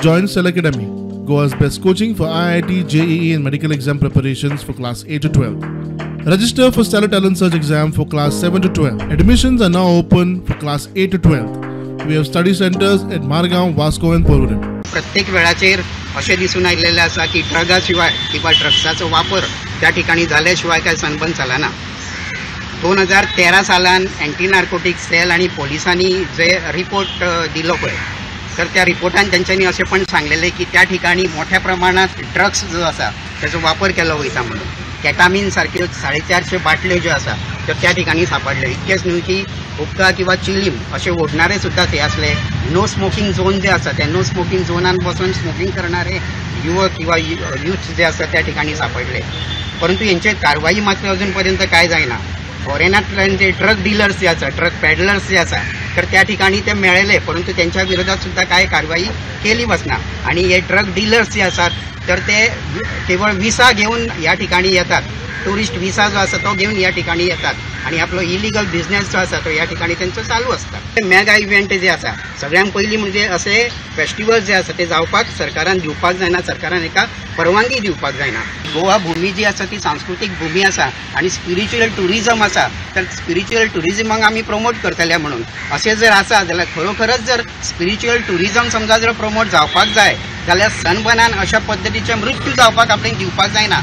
Join Stellar Academy, Goa's best coaching for IIT, JEE and medical exam preparations for class 8 to 12. Register for Stellar Talent Search exam for class 7 to 12. Admissions are now open for class 8 to 12. We have study centers at Margao, Vasco and Porvorim. प्रत्येक वेळाचेर अशें दिसून आयिल्लें आसा की ड्रगा शिवाय किंवा ड्रग्साचो वापर त्या ठिकाणी जाल्या शिवाय काय सनबर्न चलना. 2013 सालान एंटी नार्कोटिक सेल आनी पोलिसांनी जे रिपोर्ट दिलो पळय, तर त्या रिपोर्टान तेंच्यांनी अशें पण सांगलेलें की त्या ठिकाणी मोठ्या प्रमाणात ड्रग्स जो आसा तेजो वापर केलो वयता म्हणून. केटामीन सारक्यो 450 बाटल्यो ज्यो आसा त्यो त्या ठिकाणी सापडल्यो. इतकेंच न्हय की हुक्का किंवा चिलीम अशे ओडणारे सुद्दां थंय आसले. नो स्मोकिंग झोन जे आसा त्या नो स्मोकिंग झोनान बसून स्मोकिंग करणारे युवक किंवा युथ जे आसा त्या ठिकाणी सापडले. परंतु हेंचेर कारवाई मात्र अजून पर्यंत काय जायना. फॉरेनांतल्यान जे ड्रग डिलर्स जे आसा, ड्रग पॅडलर्स जे आसा, तर त्या ठिकाणी ते मेळ्ळे, परंतु त्यांच्या विरोधात सुद्दां काय कारवाई केली वचना. आणि हे ड्रग डिलर्स जे आसात तर ते केवळ विसा घेवन ह्या ठिकाणी येतात, टुरिस्ट विसा जो आसा तो घेवन ह्या ठिकाणी येतात आणि आपलो इलिगल बिझनेस जो आसा तो ह्या ठिकाणी तेंचो चालू आसता. मेगा इव्हेंट जे आसा, सगळ्यांत पयलीं म्हणजे असे फेस्टिवल जे आसा ते जावपाक सरकारान दिवपाक जायना, सरकारान एका परवानगी दिवपाक जायना. गोवा भूमी जी आसा ती सांस्कृतीक भूमी आसा आणि स्पिरिच्युअल टुरिजम आसा, तर स्पिरिच्युअल टुरिजमाक आमी प्रमोट करतले म्हणून अशें जर आसा जाल्यार खरोखरच जर स्पिरिच्युअल टुरिजम समजा जर प्रमोट जावपाक जाय जाल्यार सनबर्नान अशा पद्दतीचे मृत्यू जावपाक आपणें दिवपाक जायना.